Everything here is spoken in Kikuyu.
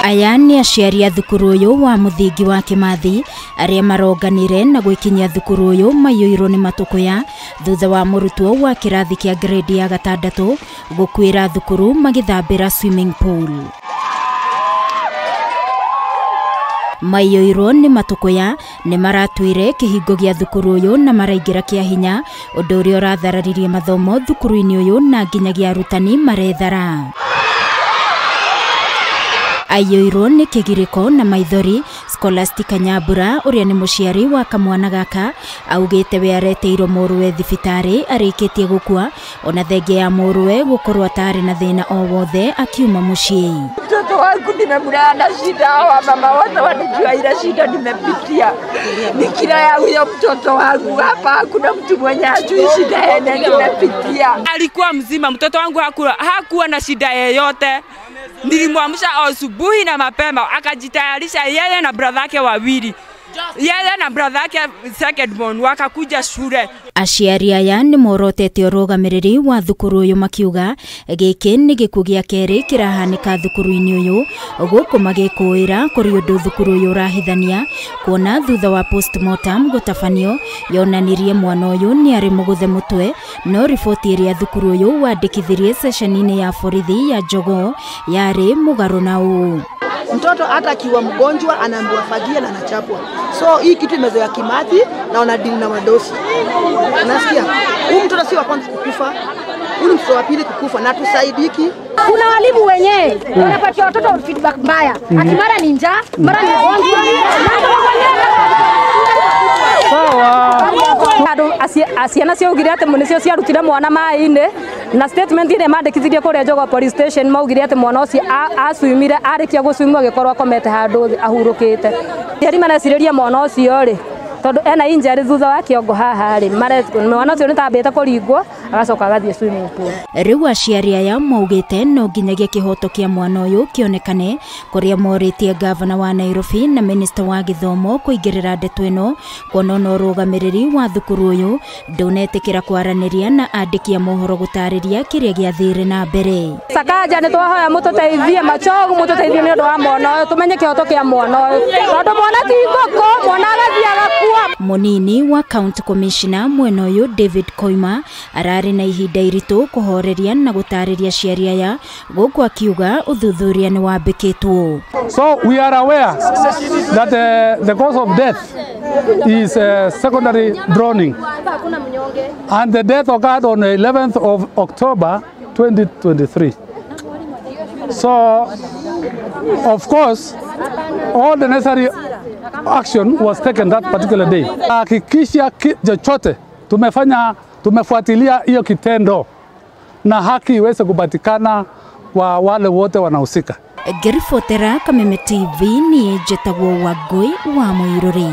Aya nĩ aciari a thukuru ũyũ wa mũthingi wa Kimathi arĩa maronganire na gwĩkinyia thukuru ũyũ maiyũirwo nĩ matũkũya thutha wa mũrutwo wa kĩrathi kĩa grade ya gatandatũ gũkuĩra thukuru magĩthambĩra swimming pool. Maiyũirwo nĩ matũkũya nĩ maratuire kĩhingo gĩa thukuru ũyũ na maraingĩra kĩa hinya ũndũ ũrĩa ũrathararirie mathomo thukuru-inĩ ũyũ na nginyagia arutani marethara. Aiyũirwo nĩ kĩgirĩko na maithori. Scholastica Nyambura ũrĩa nĩ mũciari wa kamwana gaka augĩte we areteirwo mũrũwe thibitarĩ arĩkĩtie gũkua ona thengia ya mũrũwe gũkorwo atarĩ na thĩna o wothe akiuma mũciĩ. Mtoto wangu nimemlea na shida, wa mama wote wanajua ile shida nimepitia. Nikila ya huyo mtoto wangu hapa hakuna mtu mwenye ajui shida yenye nimepitia. Alikuwa mzima, mtoto wangu hakuwa na shida yeyote. Nilimwamsha asubuhi na mapema akajitayarisha yeye na brother yake wawili. Yeye na brother yake second born wakakuja shule. Aciari aya nĩ morotete ũrũgamĩrĩri wa thukuru ũyũ makiuga gĩkĩ nĩ gĩkuũ gĩa kerĩ kĩrahanĩka thukuru-inĩ ũyũ gũkũ magĩkũĩra kũrĩ ũndũ thukuru ũyũ ũrahithania kuona thutha wa postmortem gũtabanio yonanirie mwana ũyũ nĩ arĩ mũgũthe mũtwe no riboti ĩrĩa thukuru ũyũ wandĩkithirie ceceni-inĩ ya borithi ya Jogoo yarĩ mũgarũ na ũũ. Mtoto hata akiwa mgonjwa anaambiwa fagia na anachapwa. So hii kitu imezoea Kimathi na wanadili na wadosi. Unasikia? Huyu mtoto si wa kwanza kukufa. Huyu mtoto wa pili kukufa na tusaidiki. Kuna walimu wenyewe wanapatia watoto feedback mbaya. Ati mara ni njaa, mara ni ugonjwa. Sawa. Ciana ciaugire atĩ nĩcio ciarutire mwana maĩ-inĩ na statement ĩrĩa mandĩkithirie kũrĩa Jogoo police station maugire atĩ mwana ũcio asuimire arĩkia gũsuimwo agĩkorwo akomete handũ ahurũkĩte. Aciari marecirĩria mwana ũcio rĩ tondũ ena injury thutha wa kĩongo haha rĩ mwana ũcio nĩtambĩte kũringwo agacoka agathiĩ swimming pool. Rĩu aciari aya maugĩte no nginyagia kĩhoto kĩa mwana ũyũ kĩonekane kũrĩa morĩtie gavana wa Nairobi na minista wa gĩthomo kũingĩrĩra ndeto ĩno kuona ona ũrũgamĩrĩri wa thukuru ũyũ ndũnetĩkĩra kwaranĩria na andĩki a mohoro gũtarĩria kĩrĩa gĩathire na mbere. Sakaja nĩ twahoya mũtũteithie machogu mũtũteithie nĩ ũndũ wa mwana ũyũ tũmenye kĩhoto kĩa mwana ũyũ tondũ mwana ti ngũkũ mwana agathiĩ agakua. Munini wa county commissioner mwena ũyũ David Koima ararĩ na ihinda iritũ kũhoreria na gũtarĩria aciari aya gũkũ akiuga ũthuthuria nĩ wambĩkĩtwo. So we are aware that the cause of death is secondary drowning and the death occurred on the 11th of October 2023. So of course all the necessary action was taken that particular day. Hakikisha chochote tumefanya, tumefuatilia hiyo kitendo na haki iweze kupatikana kwa wale wote wanahusika. Ngĩribotera Kameme TV ni njĩtagwo Wangũi wa Mũirũrĩ.